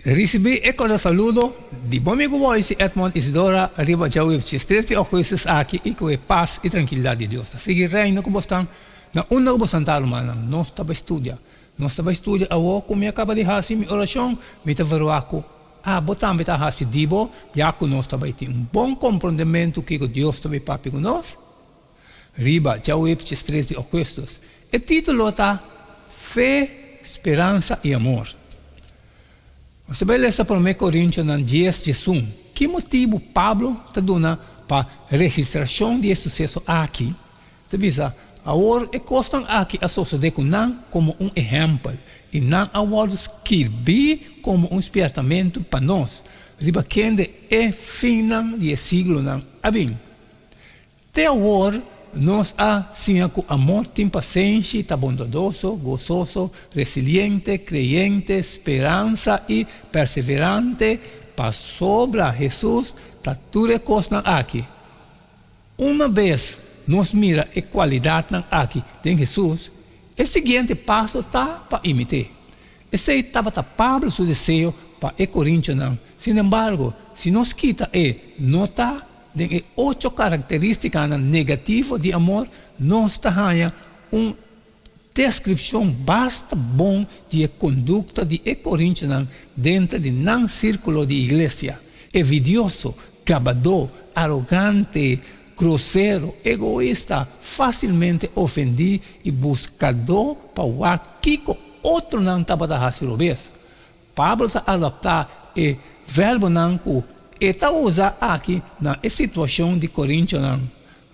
Risibí e kòrda saludo di bo amigu Boyce Edmond Isidora riba djaweps 13 di ougùstùs aki i ku e pas i trankilidat di Dios ta sigui reina ku bosnan na unda ku bosnan ta rumannan. Nos ta bai studia. Nos ta bai studia awor ku mi a kaba di hasi mi orashon mi ta verwagt ku abo tambe ta hasi di bo ya ku nos ta bai tin un bon komprondementu kiko Dios ta bai papia ku nos riba djaweps 13 di ougùstùs. E título ta Fe, Speransa i Amor. Nos ta bai lesa Promé Korintionan 10, 11. Ki motibu Pablo ta duna pa registrashon di e suseso aki? E ta bisa, Awor e kosnan aki a sosodé ku nan komo un ehèmpel, i nan a wòrdu skirbí komo un spièrtamentu pa nos, riba kende e finnan di e siglonan a bin. Te awor nos a siña ku amor tin pasenshi, ta bondadoso, gososo, resiliente, kreyente, speransa i perseverante, pasobra Hesus ta tur e kosnan aki. Una bes nos mira e kualidatnan aki den Hesus, e siguiente paso ta pa imit'é. Esei tabata Pablo su deseo pa e korintionan. Sinembargo, si nos kita e no ta Den e ocho karakterístikanan negativo di amor, nos ta haña un deskripshon basta bon di e kondukta di e korintionan denter di nan sírkulo di iglesia, evidioso, gabadó, arogante, grosero, egoista, fásilmente ofendí i buskadó pa wak kiko otronan tabata hasi robes. Pablo ta adaptá e verbonan ku e ta usa aki na e situashon di Korintionan.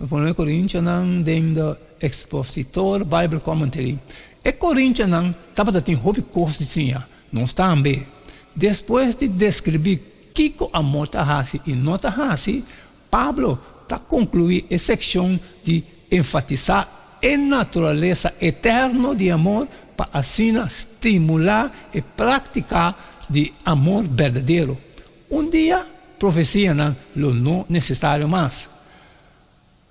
Promé Korintionan den The Expositor Bible Commentary. E korintionan tabata tin hopi kos di siña, nos tambe. Despues di deskribí kiko amor ta hasi i no ta hasi, Pablo ta konkluí e sekshon di enfatisá e naturalesa eterno di amor pa asina stimulá e práktika di amor berdadero. Un dia profesianan lo no nesesario mas.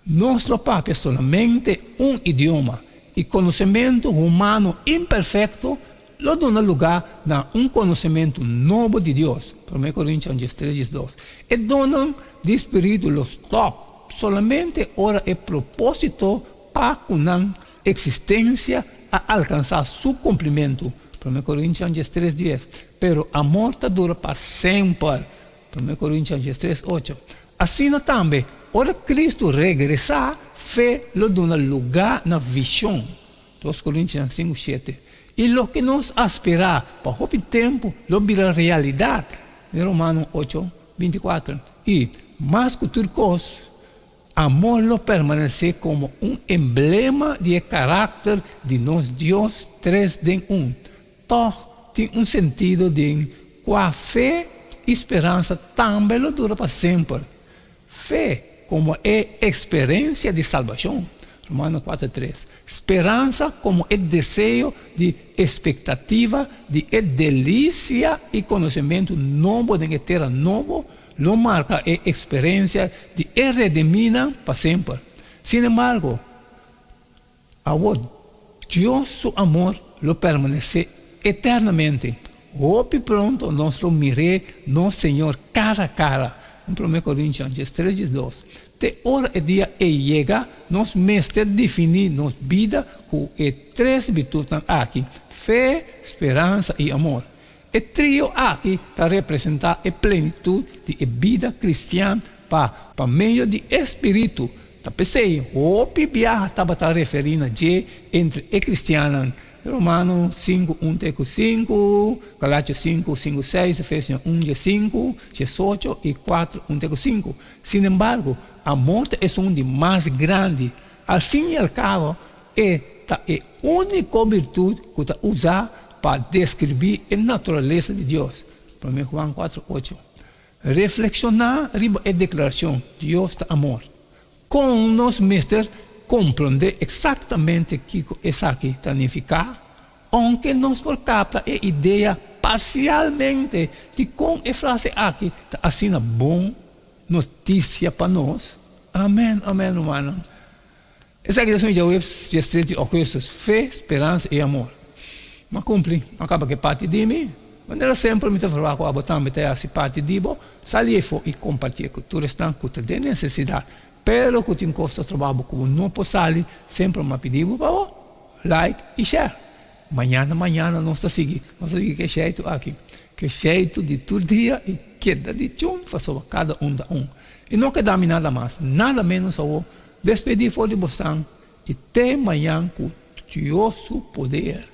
Nos lo papia solamente un idioma i konosementu humano imperfekto lo duna lugá na un konosementu nobo di Dios, Promé Korintionan 13, 12. E donnan di spiritu lo stòp solamente ora e propósito pa ku nan eksistensia a alkansá su kumplimentu, Promé Korintionan 13, 10. Pero amor ta dura pa semper, Promé Korintionan 13, 8. Asina tambe, ora Kristu regresá, fe lo duna lugá na vishon. 2 Korintionan 5, 7. I loke nos a sperá pa hopi tempu lo bira realidat, den Romano 8, 24. I, mas ku tur kos, amor lo permanesé komo un emblema di e karakter di nos Dios tres den un. Tòg tin un sentido den kua fe i speransa tambe lo dura pa semper. Fe komo e eksperensia di salbashon, Romano 4, 3. Speransa komo e deseo di espektativa di e delisia i konosementu nobo den e tera nobo lo marka e eksperensia di e redimínan pa semper. Sinembargo, awor Dios su amor lo permanesé eternamente. Hopi pronto nos lo mir'é nos Señor kara kara. Un Promé Korintionan 13, 12. Te ora e dia ei yega, nos mester definí nos bida ku e tres birtutnan aki, fe, speransa i amor. E trio aki ta representá e plenitut di e bida kristian pa pa medio di e spiritu. Ta p'esei hopi biaha tabata referí na dje entre e kristiannan, Romano 5, 1 te ku 5, Galatio 5, 5, 6, Efesionan 1, 15, 18 i 4, 1 te ku 5. Sinembargo, amor ta esun di mas grandi. Al fin i al kabo, e ta e úniko birtut ku ta usá pa deskribí e naturalesa di Dios. Promé Juan 4, 8. Reflekshoná riba e deklarashon Dios ta amor. Kon nos mester komprondé eksaktamente kiko esaki ta nifiká? Ounke nos por kapta e idea parsialmente, dikon e frase aki ta asina bon notisia pa nos? Amèn, amèn, rumannan. Esaki ta sun djaweps 13 di ougùstùs, Fe, speransa i amor. M'a kumpli, m'a kaba ku e parti di mi. Manera semper mi ta verwagt ku abo tambe ta hasi parti di bo, sali efo i kompartié ku tur esnan ku ta den nesesidat, pero ku tin kos ta stroba bo ku bo no por sali, semper mi a pidi bo pa bo like i share. Mañana mañana nos ta sigui, nos ta sigui ku e sheitu aki, ku e sheitu di tur dia i keda di chun pasobra kada un ta un. I no keda mi nada mas, nada ménos awor, despedí for di bosnan i te mañan ku Dios su poder.